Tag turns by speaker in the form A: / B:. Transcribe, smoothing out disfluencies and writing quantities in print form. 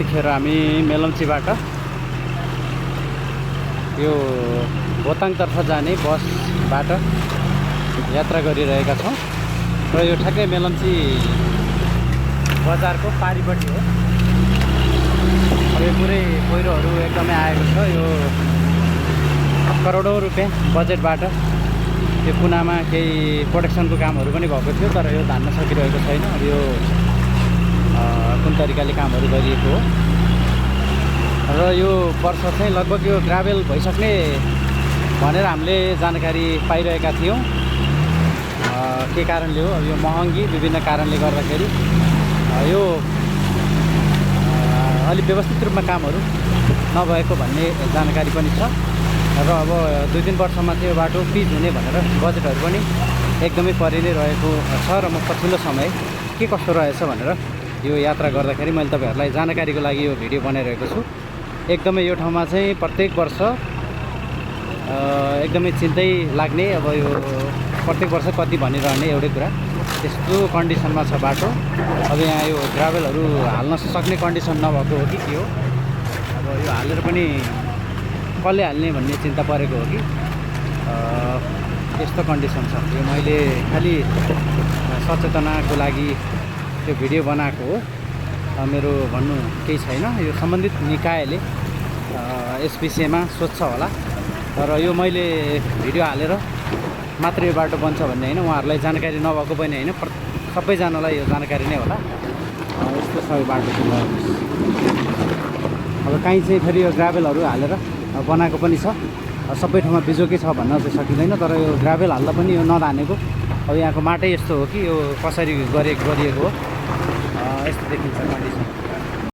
A: यतिखेर हामी मेलम्चीबाट यो भोताङतर्फ जाने बसबाट यात्रा गरिरहेका छौँ र यो ठ्याक्कै मेलम्ची बजारको पारिपट्टि हो। यो पुरै पहिरोहरू एकदमै आएको छ। यो करोडौँ रुपियाँ बजेटबाट यो कुनामा केही प्रोटेक्सनको कामहरू पनि भएको थियो, तर यो धान्न सकिरहेको छैन। अब यो कुन तरिकाले कामहरू गरिएको हो र यो वर्ष चाहिँ लगभग यो ग्राभेल भइसक्ने भनेर हामीले जानकारी पाइरहेका थियौँ। के कारणले हो, अब यो महँगी विभिन्न कारणले गर्दाखेरि यो अलिक व्यवस्थित रूपमा कामहरू नभएको भन्ने जानकारी पनि छ र अब 2-3 वर्षमा चाहिँ यो बाटो पिच हुने भनेर बजेटहरू पनि एकदमै परि नै रहेको छ र म पछिल्लो समय के कस्तो रहेछ भनेर यो यात्रा गर्दाखेरि मैले तपाईँहरूलाई जानकारीको लागि यो भिडियो बनाइरहेको छु। एकदमै यो ठाउँमा चाहिँ प्रत्येक वर्ष एकदमै चिन्तै लाग्ने, अब यो प्रत्येक वर्ष कति भनिरहने एउटै कुरा, त्यस्तो कन्डिसनमा छ बाटो। अब यहाँ यो ग्राभेलहरू हाल्न सक्ने कन्डिसन नभएको हो कि के हो, अब यो हालेर पनि कसले हाल्ने भन्ने चिन्ता परेको हो कि यस्तो कन्डिसन छ। यो मैले खालि सचेतनाको लागि त्यो भिडियो बनाएको हो, मेरो भन्नु केही छैन। यो सम्बन्धित निकायले यस विषयमा सोध्छ होला, तर यो मैले भिडियो हालेर मात्र यो बाटो बन्छ भन्ने होइन, उहाँहरूलाई जानकारी नभएको पनि होइन, सबैजनालाई यो जानकारी नै होला। यस्तो छ यो बाटो। अब काहीँ चाहिँ फेरि यो ग्राभेलहरू हालेर बनाएको पनि छ, सबै ठाउँमा बिजोकै छ भन्न चाहिँ सकिँदैन, तर यो ग्राभेल हाल्दा पनि यो नधानेको। अब यहाँको माटै यस्तो हो कि यो कसरी गरिएको हो, यस्तो देखिन्छ कन्डिसन।